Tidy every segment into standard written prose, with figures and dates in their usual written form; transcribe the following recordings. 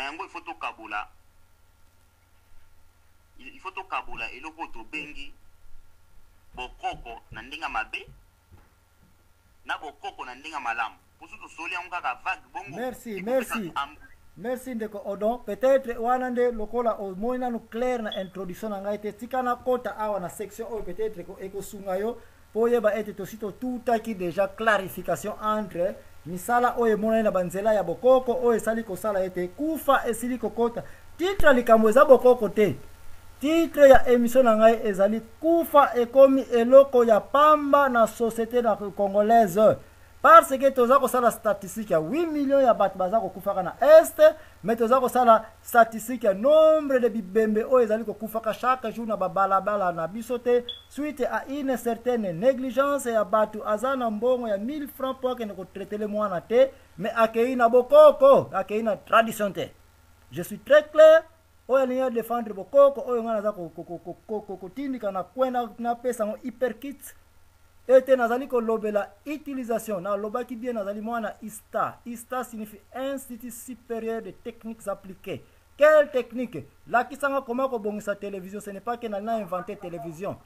yango il faut tokabola, il faut tokabola eloko oyo tobengi bokoko na ndenge ya mabe na bokoko na ndenge ya malamu. Poso tosoli yango kaka vague bongo. Merci, merci. Merci ndeko Odon. Peut-être wana nde lokola omoni nanu clair na introduction na ngai te, tika nakota awa na section oyo, peut-être ekosunga yo mpo oyeba ete tosi totutaki déjà clarification entre misala oyo emonani na banzela ya bokoko oyo esali kosala ete kufa esili kokota. Titre ya likambo eza bokoko te. Titre ya émission na ngai ezali kufa ekomi eloko ya pamba na société na congolaise, parce que toza kosala statistique ya 8 millions ya bato baza kokufaka na est, mais toza kosala statistique ya nombre de bibembe oyo ezali kokufaka chaque jour na babalabala na biso te, suite à une certaine négligence ya bato. Aza na mbongo ya 1000 francs mpo akende kotraitele mwana te, mais akei na bokoko, akei na tradition te. Je suis très clair. Oyo alingi adefendre bokoko oyo ngai naza kotindika na coin, napesa yango hyperkit ete nazali kolobela utilisation. Nalobaki bien, nazali mwana ISTA. ISTA signifie Institut supérieur de techniques appliquées. Quelle technique? Lakisanga koma kobongisa télévision. Ce n'est pas que nali na inventé télévision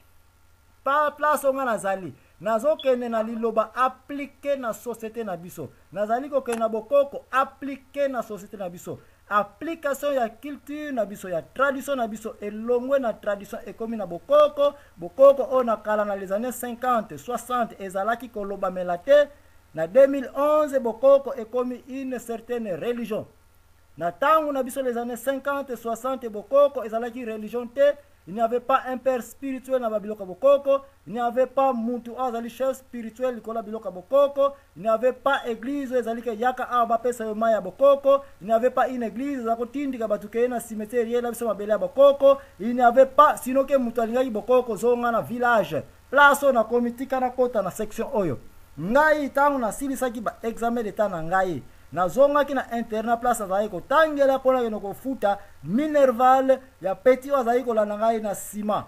pa place oyo ngai nazali. Nazokende na liloba appliqué na société na biso. Nazali kokende na bokoko appliqué na société na biso. Application ya culture na biso, ya tradition na biso, elongwe na tradition, ekomi na bokoko. Bokoko oyo na kala, na les années 50, 60, ezalaki kolobamela te. Na 2011 bokoko ekomi une certaine religion. Na ntango na biso, les années 50, 60, bokoko ezalaki religion te. Il n'y avait pas un père spirituel na babiloko ya bokoko. Il n'y avait pas mutu oyo azali chef spirituel likolo ya biloko ya bokoko. Il n'y avait pas église oyo ezali ke yaka awa bapesa yo mai ya bokoko. Il n'y avait pas une église eza kotindika bato keye na cimetière, yela biso mabele ya bokoko. Il n'y avait pas sino ke mutu alingaki bokoko, zonga na village. Place oyo nakomi, tika nakota na section oyo. Ngai ntango nasilisaki ba examen d'état na ngai, nazongaki na internat place nazalaki kotangela mpona kende kofuta minerval ya petit oyo azalaki kolanda ngai na nsima.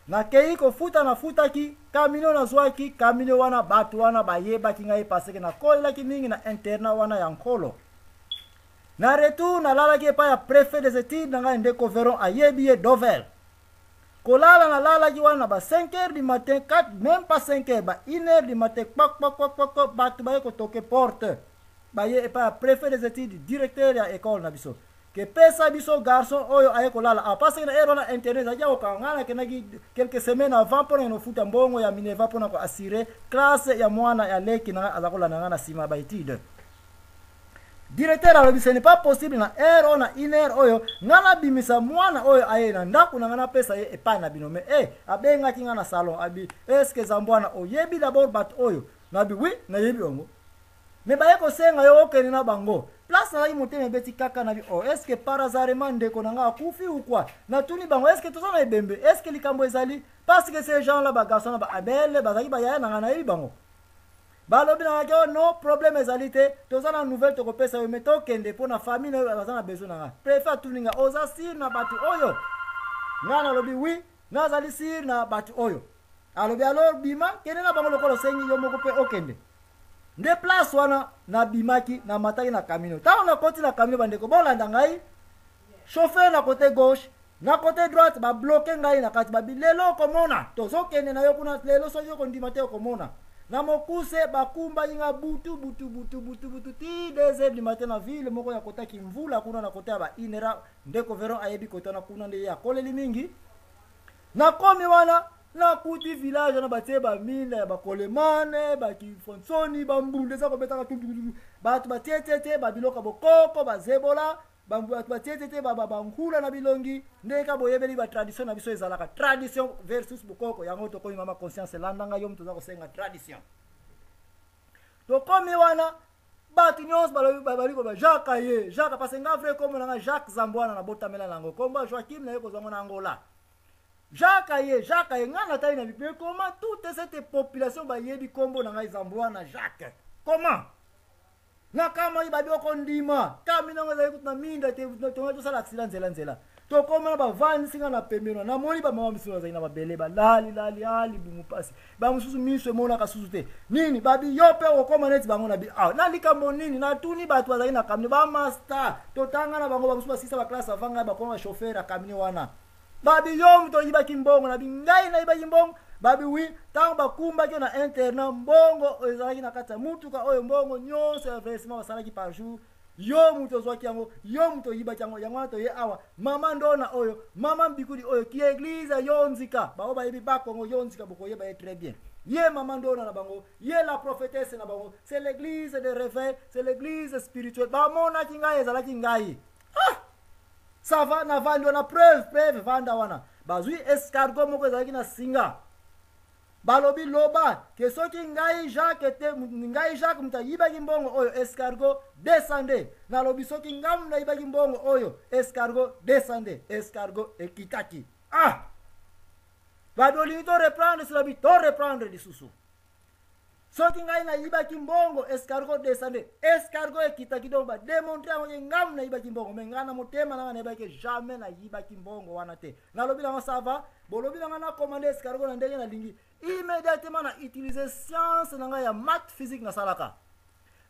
Nakei kofuta, nafutaki kamino, nazwaki kamino wana. Bato wana bayebaki ngai parce que nakolelaki mingi na internat wana ya Nkolo. Na retour nalalaki epai ya préfet des études na ngai, ndeko Veron ayebi ye, Dovel. Kolala nalalaki wana na ba 5 heures du matin, 4, même pas 5 heures, ba 1 heure du matin, kpak kpak kpak kpak, bato baye kotoke porte, baye epai ya préfet des études, directeur ya école na biso, ke pesa biso garçon oyo aye kolala awa, parce que na heure wana internet ezalaki ya kokanga. Ngai nakendaki quelques semaines avant mpona kende kofuta mbongo ya minerval mpona koassurer classe ya mwana ya leki na ngai aza kolanda ngai na nsima ya baétude. Directeur alobi ce n'est pas possible na heure oyo, na une heure oyo, ngai nabimisa mwana oyo aye na ndako na ngai, napesa ye epai na bino. Mais eh, abengaki ngai na salon, abi: "Est ce que Zambwana oyebi d'abord bato oyo?" Nabi: "Oui, nayebi bango." Me baye kosenga yo okende na bango. Place nazalaki, motema ebeti kaka na bi: "Oh, est ce que par hasardement ndeko na ngai akufi ou quoi?" Natuni bango: "Est ce que toza na ebembe? Est ce que likambo ezali?" Parce que ces gens là, bagarçon na baabele, bazalaki bayaya na ngai, nayebi bango. Balobi na ngai: "Oh non, problème ezali te, toza na nouvelle tokopesa yo, me tokende mpo na famille na oyo baza na besoin na ngai." Préfet atuni ngai: "Oza sûr na bato oyo?" Ngai nalobi: "Oui, nazali sûr na bato oyo." Alobi: "Alors bima, kende na bango lokola osengi yo moko mpe okende." Nde place wana nabimaki, namataki na kamino. Ntango nakoti na kamino, bandeko bolanda ngai, chauffeur na côté gauche, na côté droite babloquer ngai na kati. Babi: "Lelo okomona, tozokende na yo kuna lelo, soki okondima te okomona." Na mokuse, bakumbaki nga butu butu butu butu butu ti 2 heures du matin na ville moko ya kotaki mvula kuna na côté ya bainera. Ndeko Veron ayebi côté wana, kuna nde ye akoleli mingi. Nakomi wana, nakuti village wana batie baminda ya bakolemane, bakifonsoni, bambunda eza kobetaka tutututu, bato batie tie babiloko ya bokoko, bazebola, bato batie tie bankula na bilongi. Ndenge ka boyebeli batradition na biso ezalaka, tradition versus bokoko. Yango tokomi, mama Conscience elandanga yo moto oza kosenga tradition. Tokomi wana, bato nyonso bali koloba: "Jacques ye, Jacques." Parce nga vrai kombo nanga Jacques Zambwana, nabotamela nango. Kombo ya Joakim naye kozwango na Angola. "Jacques ye, Jacques ye." Ngai natali na bipe: comment toute cette population bayebi kombo na ngai Zambwana Jacques? Comment? Nakamwaki, babi okondima kami nango ezali kutu na minda te, tonga tosala accident nzela nzela. Tokoma na bavandisi nga na pembeni wana, namoni bamama misusu bazali na mabele, balali lali, a libumu pasi, bamosusu miso emonaka susu te nini. Babi yo mpe okokoma neti bango. Na bi ah, na likambo nini? Natuni bato bazali na camion, bamasta totanga na bango, bamosusu basisa baklasse avant ngai, bakoma bachauffeur ya camion wana. Babi yo moto oyibaki mbongo. Na bi ngai nayibaki mbongo? Babi oui, ntango bakumbaki yo na internat, mbongo ezalaki na kati ya mutuka oyo, mbongo nyonso ya versement basalaki par jour, yo moto ozwaki yango, yo moto oyibaki yango. Yango wana toye awa, mama ndona oyo, mama mbikudi oyo, ki église yo nzika, bango bayebi Bakongo yo nzika, bokoyeba ye très bien. Ye mama ndona na bango, ye la prophétesse na bango, c'est l'église de réveil, c'est l'église spirituelle. Bamonaki ngai, ezalaki ngai. Ah, ça va, navandi wana, preuve preuve, vanda wana. Bazwi escargot moko ezalaki na singa, balobi loba ke soki ngai Jacques te, ngai Jacques moto ayibaki mbongo oyo, escargot descende. Nalobi soki ngai moto ayibaki mbongo oyo, escargot descende. Escargot ekitaki. Ah, babi olingi to reprendre? Silabi to reprendre lisusu. Soki ngai nayibaki mbongo, escargot descende. Escargot ekitaki. Donc bademontre yango ke ngai nayibaki mbongo. Mais ngai na motema nanga nayebaki jamais nayibaki mbongo wana te. Nalobi nango ça va, bolobi nanga nakomande escargot na ndenge nalingi. Immédiatement na utiliser science na ngai ya math physique nasalaka,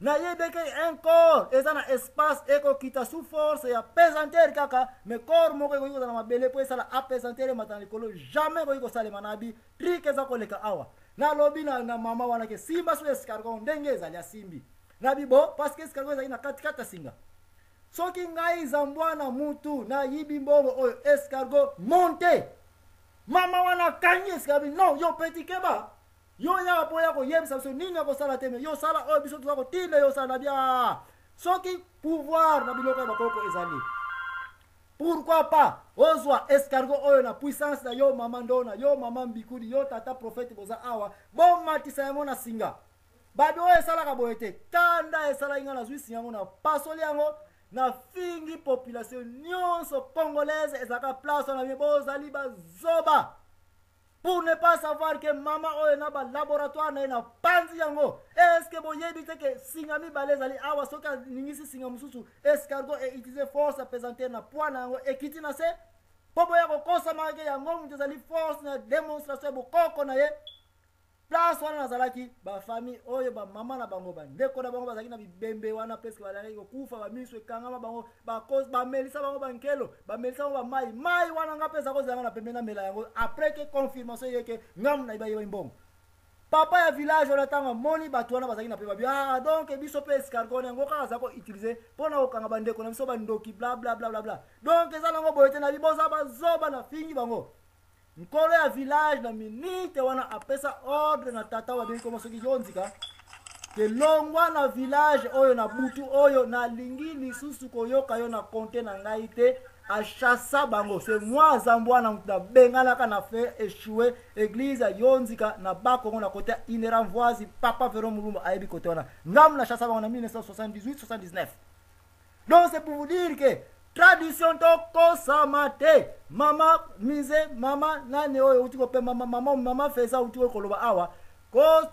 nayebeke un corps eza na espace ekokita sous force ya pesanteur kaka, mais corps moko ekoki kozala mabele mpo esala apesanteur emata na likolo, jamais ekoki kosalema. Na bi truc eza koleka awa. Nalobi na mama wana ke simba so escargot ndenge ezali, asimbi. Nabi bo, parce que escargot ezali na katikati ya singa, soki ngai Zambwana mutu nayibi mbongo oyo, escargot monte. Mama wana akangi escargot: non, yo petit, keba, yo yaka mpo ya koyebisa biso nini akosala te, mais yo sala oyo biso toza kotinda yo osala. Na bia soki pouvoir na biloko ya bakoko ezali, pourquoi pas ozwa escargot oyo na puissance na yo, mama ndona, yo mama mbikudi, yo tata prophète, boza awa, bomatisa yango na singa. Babi oyo esalaka boye te. Kanda esalaki ngai, nazwi singa yango, napasoli yango, nafingi population nyonso congolaise ezalaka place wana: bie bozali bazoba pour ne pas savoir que mama oyo na balaboratoire na ye na panzi yango. Est-ce boyebi te ke singa mibale ezali awa? Soki aningisi singa mosusu, escargot eutiliser force apesanteur na poids na yango, ekiti na se. Mpo boya kokosamaka ke yango moto ezali force na démonstration ya bokoko na ye. Place wana nazalaki, bafamille oyo, bamama na bango, bandeko na bango bazalaki na bibembe wana, presque bazalaki kokufa, bamiso ekangama bango, bamelisa bango bankelo, bamelisa bango bamai mai wana. Nga mpe eza kozalanga na pembe, namela yango après ke confirmation yeke ngamu na yeba mbongo. Papa ya village wana, ntango amoni bato wana bazalaki na pe, babi ah, donc biso mpe escargot yango kaka aza koutiliser mpona kokanga bandeko na biso bandoki, bla bla bla bla bla. Donc eza nango boye te. Na biboza bazoba, na fingi bango. Nkolo ya village na minute wana apesa ordre na tata babengi koma soki yo nzika ke longwa na village oyo na butu oyo, nalingi lisusu koyoka yo na konte na ngai te. Achassa bango. C'est moi Zambwana moto nabenganaka na faire échouer église ya Yonzika na Bakongo na kote ya Inera Mvoisi. Papa Vero Mulumba ayebi kote wana, ngamu na chassa bango na 1978 79. Donc c'est pour vous dire que tradition tokosama te. Mama mise, mama nani oyo euti kopema, mama, mama Feza euti koloba awa,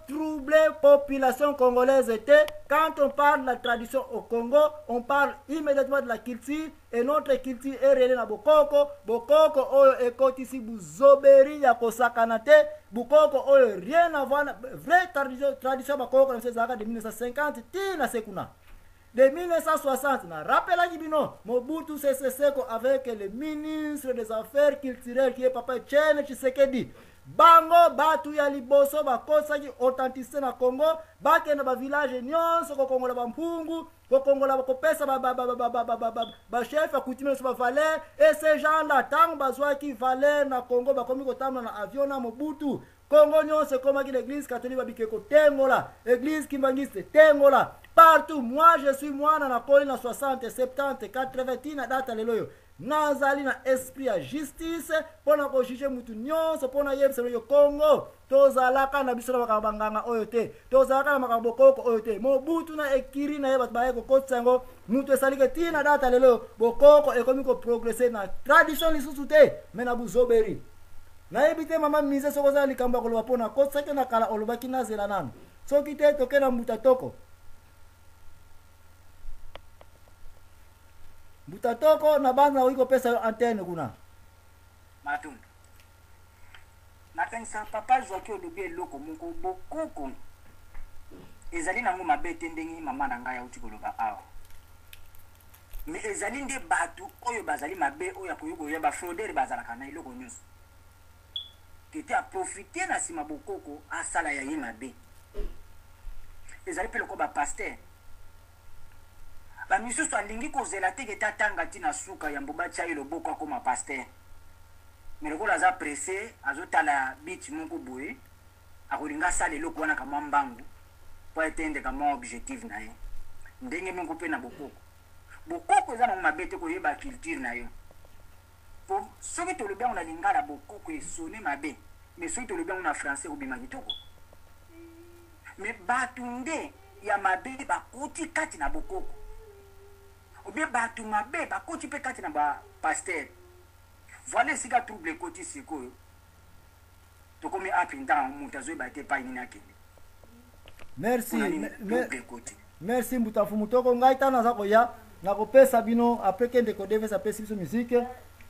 troubler population congolaise te. Quand on parle de la tradition au Congo, on parle immédiatement de la culture, et notre culture est reliée na bokoko. Bokoko oyo ekotisi buzoberi ya kosakana te. Bokoko oyo rien à voir. Vraie tradition, tradition bakoko na biso ezalaka de 1950 ti na sekuna de 1960. Na rappelaki bino Mobutu Sese Seko avec le ministre des Affaires culturelles qui est papa Etienne Tshisekedi, bango bato ya liboso bakosaki authenticité na Congo. Bakende bavillage nyonso kokongola bampungu, kokongola, kopesa bachef ya coutume nyonso bavaleur. Et ces gens là, ntango bazwaki valeur na Congo, bakomi kotambola na avion na Mobutu. Congo nyonso ekomaki l'église catholique, babike kotengola église kimbangiste, tengola partout. Moi je suis mwana nakoli na 60, 70, 80 tina data lelo oyo, nazali na esprit ya justice mpo na kojuger mutu nyonso, mpo na yebisa yo Congo tozalaka na biso na makambo banganga oyo te, tozalaka na makambo bokoko oyo te. Mobutu na ekiri na ye, bato baye kokotisa yango, mutu esaliki ntina data lelo oyo bokoko ekomi koprogresser na tradition lisusu te, mais na buzoberi. Nayebi te, mama mise, soki oza na likambo ya koloba mpo na kotisaki na kala, olobaki nazela nano. Soki te, toke na mbuta toko. Mbuta Toko na banza nakoki kopesa yo antenne kuna. Matondo. Nakanisa papa Joaquin olobi eloko moko, bokoko ezali nango mabe te ndenge mama na ngai auti koloba awa. Mais ezali nde bato oyo bazali mabe oyo akoki koya ba fraudeur bazalaka na eloko nyonso. Tete a profiter na sima bokoko asala ya ye mabe. Ezali pe lokola ba pasteur. Ba misusu alingi kozela te kete atanga ti na suka yambo batia ye loboko akoma pasteur. Mais lokola aza presse, azotala but moko boye, akolinga asala eloko wana kamwa mbangu po atteindre kamwa objectif na ye. Ndenge moko pe na bokoko. Bokoko eza nango mabe te koyeba culture na yo. Po soki tolobi yango na lingala bokoko e sonne mabe, mais soki tolobi yango na français ekobima kitoko. Mais batu nde ya mabe bakoti kati na bokoko. Ou bien batu mabe bakoti pe kati na ba pasteurs. Voilà esika trouble ekoti sikoyo. Tokomi api ntango moto azoyeba te epai nini akende. Merci. Trouble ekoti. Merci Mbuta Mfumu Toko. Ngai ntango naza koya nakopesa bino après ke ndeko Davis apesi biso musique,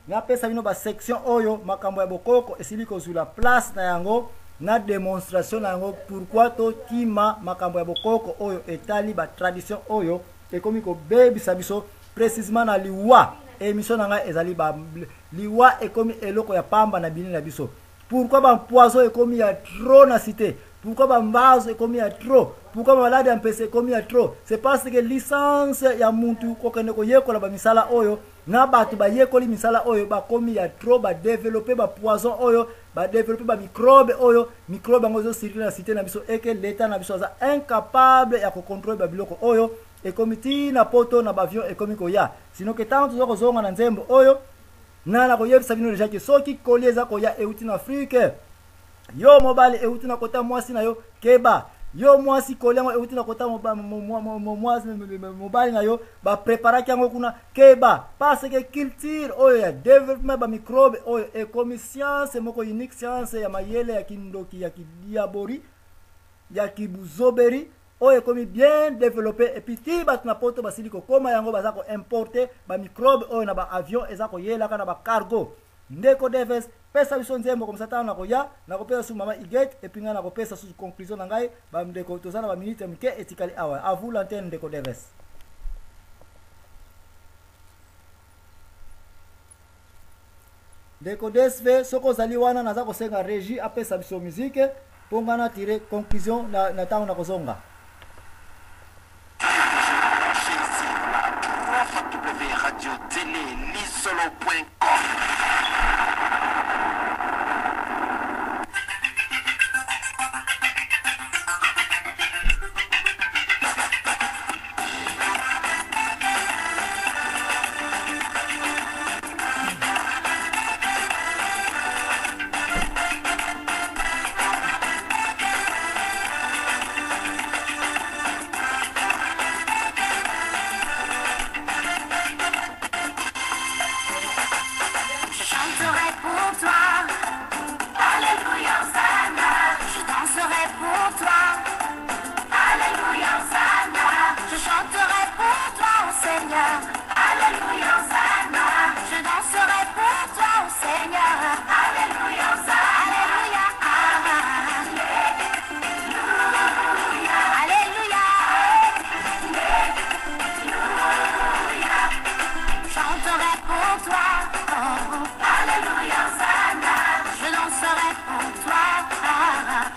napesa bino ba section oyo makambo ya bokoko esili kozwila place na yango na demonstration na yango pourquoi tokima makambo ya bokoko oyo etali ba tradition oyo ekomi kobebisa biso précisément na liwa. Émission na ngai ezali ba liwa ekomi eloko ya pamba na bini na biso. Pourquoi ba poison ekomi ya trop na cité? Pourquoi ba mbazo ekomi ya trop? Pourquoi ba malade ya mpese ekomi ya trop? C'est parce que licence ya muntu kokende koyekola ba misala oyo na bato bayekoli misala oyo bakomi ya trop, ba développer ba poison oyo, ba développer ba microbe oyo, microbe yango ezo circuler na cité na biso et que l'état na biso aza incapable ya ko contrôler ba biloko oyo ekomi ti na poto na ba avion ekomi koya. Sinon que tango toza kozonga na nzembo oyo na nakoyebisa bino deja ke soki colis eza koya euti na Afrique, yo mobali euti na kota mwasi na yo keba, yo mwasi colis yango euti na kota mobali na yo bapreparaki yango kuna keba, parce que culture oyo ya développement ba microbe oyo ekomi science moko unique, science ya mayele ya kindoki ya kidiabori ya kibuzoberi oyo ekomi bien développé. Et puis ti bato na poto basili kokoma yango, baza ko importer ba microbe oyo na ba avion eza koyelaka na ba cargo. Ndeko Davis, pesa biso nzembo komisa ntango nakoya nakopesa susu mama Igete et puis ngai nakopesa susu conclusion na ngai. Bandeko toza na ba minute ya mike etikali awa. À vous l'antenne, ndeko Davis. Ndeko DSV, soki ozali wana naza kosenga régie apesa biso musique mpo ngai na tire conclusion na ntango nakozonga. www.radiotelelisolo.com. Je chanterai pour toi, Alléluia, Hosanna. Je danserai pour toi, Alléluia, Hosanna. Je chanterai pour toi, ô Seigneur, Alléluia, Hosanna. Je danserai pour toi, ô Seigneur, Alléluia, Hosanna. Alléluia, Alléluia, Alléluia. Chanterai pour toi, oh, Alléluia, Hosanna. Je danserai pour toi,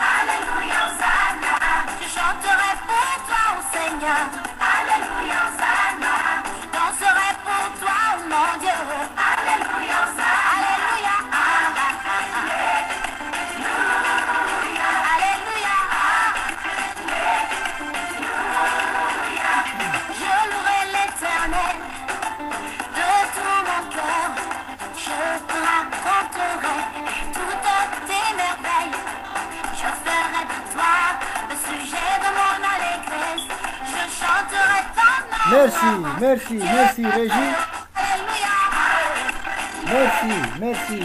Alléluia, Hosanna. Je chanterai pour toi, ô Seigneur, Alléluia, Hosanna. Je danserai pour toi, oh mon Dieu, Alléluia, Hosanna. Alléluia, Alléluia, Alléluia. Je louerai l'Éternel de tout mon cœur. Je te raconterai toutes tes merveilles. Je ferai de toi le sujet de mon allégresse. Je chanterai ton nom. Merci, merci, merci Régie. Alléluia. Merci, merci.